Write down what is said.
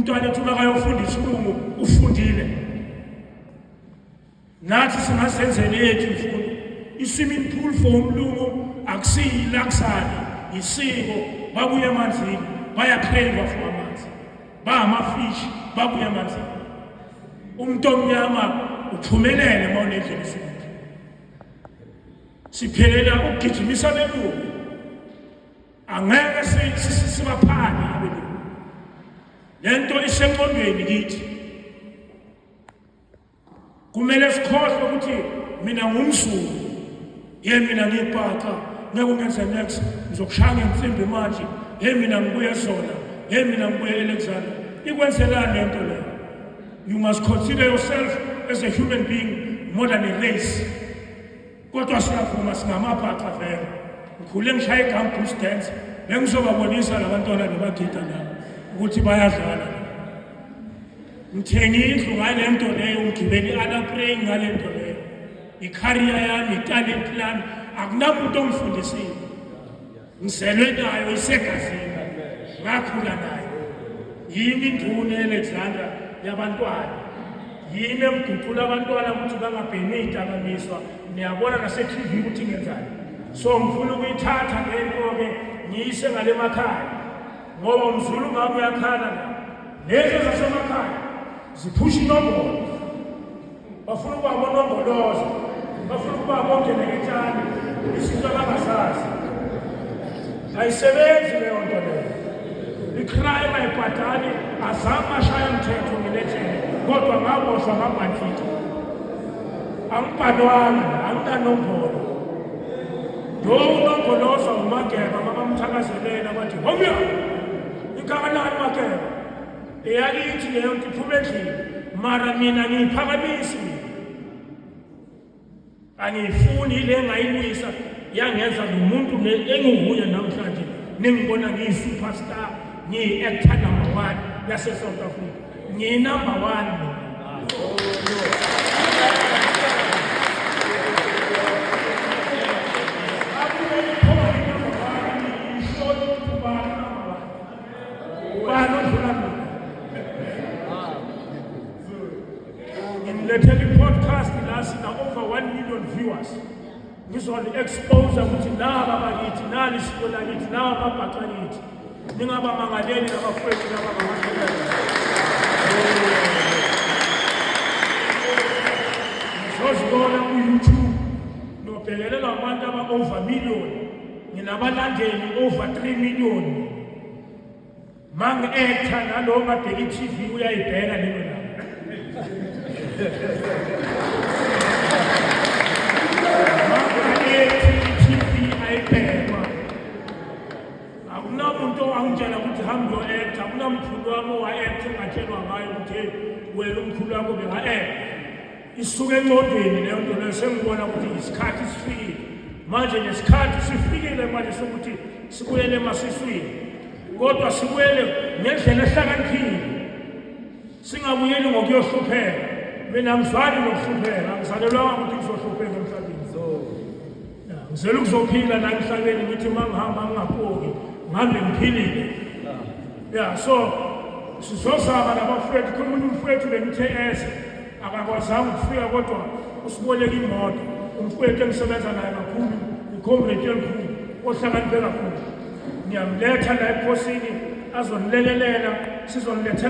Umntwana ethi makayofunda isilungu ufundile. Nathi singazenzela eyethu imfundo. I-swimming pool for umlungu akusiyi-luxury, yisiko. Babuye emanzini, baya-crave for amanzi. Bangama-fish, babuye emanzini. Umuntu omnyama uphumelele uma unendlela i-swimming pool. Siphelela ukugijimisa abelungu. Angeke sibaphane abelungu. Lento isenqondweni kithi. Kumele sikhohlwe ukuthi mina ngumZulu. Ye mina ngiyibhaca, ngeke ungenze next, ngizokushaya ngensimbi manje. Ye mina ngibuye zona. Ye mina ngibuye Alexander. Ikwenzelani lento leyo? You must consider yourself as a human being more than a race. Kodwa siyavuma singamabhaca vele. Ngikhule ngishaya i-gumboot dance, bengizobabonisa labantwana bebagida nabo ukuthi bayadlala. Ngithenge indlu ngale nto leyo, ngigibele i-alapraying ngale nto leyo. I-career yami, italent lami, akunamuntu ongifundisile. Ngizelwe nayo isegazini, ngakhula nayo. Yimi induna Alexandra yabantwana. Yimi emguqula abantwana ukuthi bangabhemi izidakamizwa. Niyabona nase-TV ukuthi ngenzani. So ngifuna ukuyithatha le nto-ke ngiyise ngale makhaya ngoba umZulu ngabe uyakhala la. Lezi zasemakhaya ziphusha inombolo. Bafuna ukuba bonomboloza, bafuna ukuba bongeneketshane, izinto abangazazi. Ayisebenzi leyo nto leyo. I-crime ayibhadali, azange ashaya mthetho nginejele, kodwa ngaboshwa ngabhanjitha. Angibhalwanga, anginanombolo. Lo unomboloza uMageba mabamthakazelela bathi homya ingakanani Mageba. Eyakithi leyo nto iphuma endlini mara mina ngiyiphakamisi mina angiyifuni ile ngayilwisa yangenza lo muntu engiwuye namhlanje ningibona ngiyi-superstar ngiyi-actor number one yase-South Africa ngiyi-number one mina. Ubani odlula mina? Ngimlethela i-podcast la sina over 1 million viewers. Ngizoni-expose ukuthi naba bakithi, nali isiko lakithi, nawa amabhaca akithi. Ningabamangaleli labafowethu laba ngamakhelwane. Ngizozibona ku-YouTube nobhekelelwa abantu aba-over million. Nginabalandeli over 3 million. Mangi-actor nalowo ngabheka i-TV uyayibheka lelo langa. Mangi-actor i-TV ayibhekwa. Akunamuntu owangitshela ukuthi hamba uyo-actor, akunamkhulu wami owa-actor engatshelwa ngayo ukuthi hey wena umkhulu wakho benga-actor. Isuke engqondweni leyo nto leyo sengibona ukuthi isikhathi sifikile manje, nesikhathi sifikile manje sokuthi sibuyele emasiswini, kodwa sibuyele ngendlela ehlakaniphile, singabuyeli ngokuyohlupheka. Mina angizwani nokuhlupheka, angizalelwanga ukuthi ngizohlupheka emhlabeni. Ngizela ukuzophila la emhlabeni, ngithi uma ngihamba ngingapoki, ngihambe ngiphilile. Ya, so sizozama nabafowethu. Khona omunye umfowethu bengithe eze akakwazanga ukufika kodwa usiboleka imoto. Umfowethu engisebenza naye kakhulu, i-comrade elikhulu ohlakaniphe kakhulu, ngiyamletha la ebukhosini azonilekelela, sizonilethela.